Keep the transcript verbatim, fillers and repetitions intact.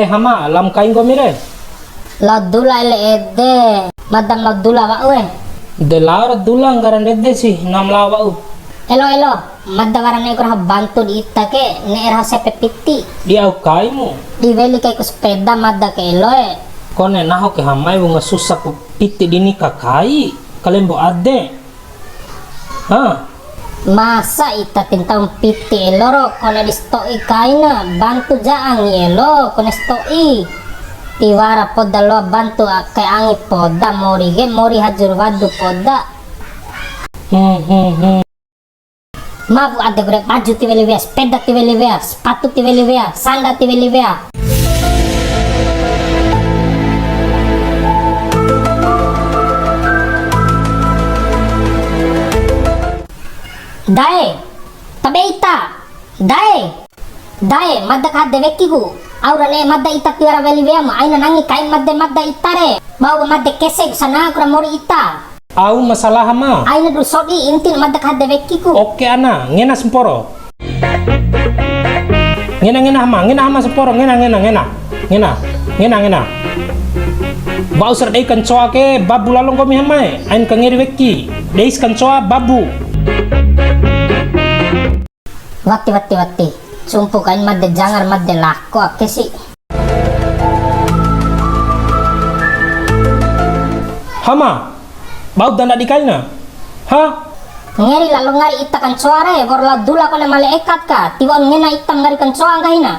Hama, lam kai nggomi re? Lao dula ele ede, mada ma lao dula wa'u e. De lao ra dula nggara ndede si, nam lao wa'u. Elo, elo, mada wara ne'e ku raho bantu di ita ke, ne'e raho sepe piti. Di au kaimu? Di weli kaiku sepeda mada ke elo e. Kone nahu ke Hama e, wunga susa ku piti di nika kai, kalembo ade. Ha? Masa ita ti ntau piti elo ro, kone di sato'i kaina, bantu ja angi elo, kone sato'i. Tiwara poda loa bantu a-, kai angi poda, mori ke, mori hajur wadu poda. Hmm, hmm, hmm. Mabu ade ku re, baju ti weli wea, sepeda ti weli wea, sepatu ti weli wea, sanda ti weli wea. Dae, tabe ita. Dae. Dae, mada kahade wekiku. Au ra ne'e mada ita tiwara weli weamu, aina nangi kain made mada ita re. Bau made kese ku sana ku ra mori ita. Au masalah ma. Aina du sodi, intin mada kahade wekiku. Oke ana, ngena samporo. Ngena, ngena Hama, ngena Hama samporo, ngena, ngena, ngena. Ngena, ngena, ngena. Bau sar dei kancoa ke, babu lalo nggomi Hama e, ain kangeri weki. Deis kancoa, babu. Wati, wati, wati. Sumpu kain made jangar made lako ake si. Hama, bau dana di kaina. Ha? Ngeri lalo ngari ita kancoa re, wa'ur lao dula kone malaikat ka, tiwa'un ngena ita ngari kancoa nggahi na.